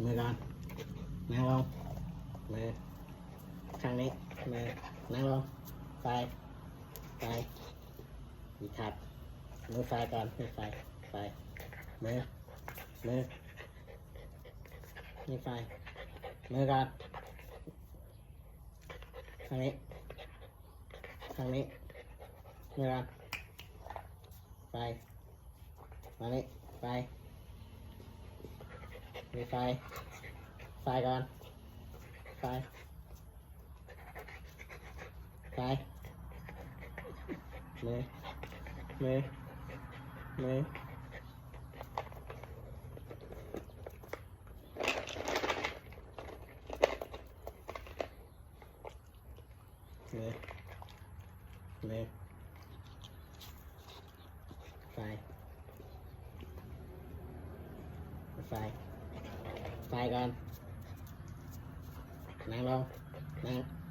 ມືກ່ອນ ນັ່ງລົງ ມືຂ້າງນີ້ ມືນັ່ງລົງ ໄຟ ໄຟ ອີກຄັບ ມືໄຟກ່ອນ ມືໄຟ ໄຟ ມື ມື ມີໄຟ ມືກ່ອນ ຂ້າງນີ້ ຂ້າງນີ້ ມືກ່ອນ ໄຟ ມານີ້ ໄຟ ມີໄຟ ໄຟກ່ອນ ໄຟ ໄຟ ມື ມື ມື ເລີຍ ເລີຍ ໄຟ ໄຟ ໄຟກ່ອນ ນັ່ງລົງ ນັ່ງ